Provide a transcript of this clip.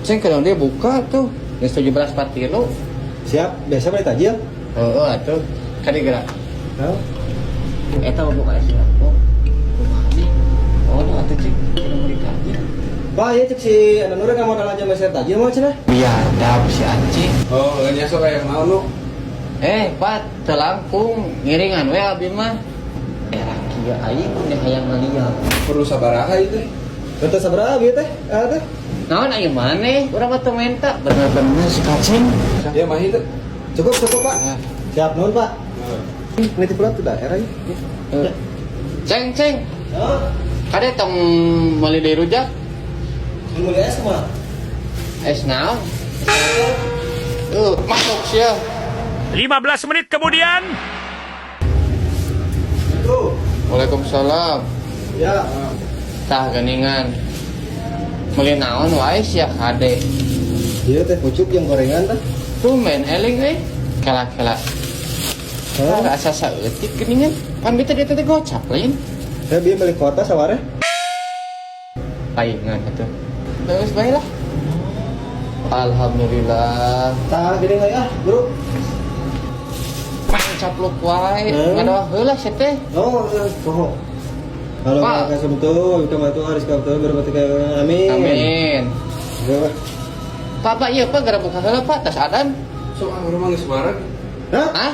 Ceng, kalau dia buka tuh. Geus 17.43. Siap, biasa beli tajil. Oh, atuh. Kade gerak. Oh. Eta mah buka es oh. Kumaha nih? Oh, nu atuh, Ceng. Kudu meuli tajil. Pak, iya, cek si Anda Nur nggak mau aja meser tajil mau cenah. Biadab si anjing. Oh, nya sok aya naon nu? Eh, Pak, teu langkung ngiringan we abi mah. Era kieu aing teh hayang ngaliat. Perlu sabaraha ieu teh? Betul, sabaraha bieu teh? Ah teh. Naon aing maneh? Urang mah teu menta. Bener-bener si kaceng. Ya mah itu. Cukup, cukup, Pak. Ah. Siap, nuhun, Pak. Ini tipe tuh daerah ya. Eh. Ceng, ceng. Oh, Kade tong meuli deui rujak. Mun meuli es kumaha? Es naon? Masuk sia. 15 menit kemudian. Tuh. Waalaikumsalam. Ya. Tah geningan. Meuli naon wae sia, kade. Iya teh, pucuk yang gorengan teh. Tumben eling euy. Kela-kela. Oh. Rasa saeutik geningan. Pan bita dia teh gocap lain. Saya bieu beli kota saware. Paingan atuh. Terus bae lah. Alhamdulillah. Tah gini nggak ya, Bro? Main capluk wae, ngadoa heula sia teh. Oh, oh. Kalau Pak. nggak kasih itu mah tuh harus kau tuh berarti kayak amin. Amin. Ya, Pak. Pak, Pak, iya Pak, gara buka heula, Pak, tas adan. Sok ah, urang mah geus wareg. Hah? Hah?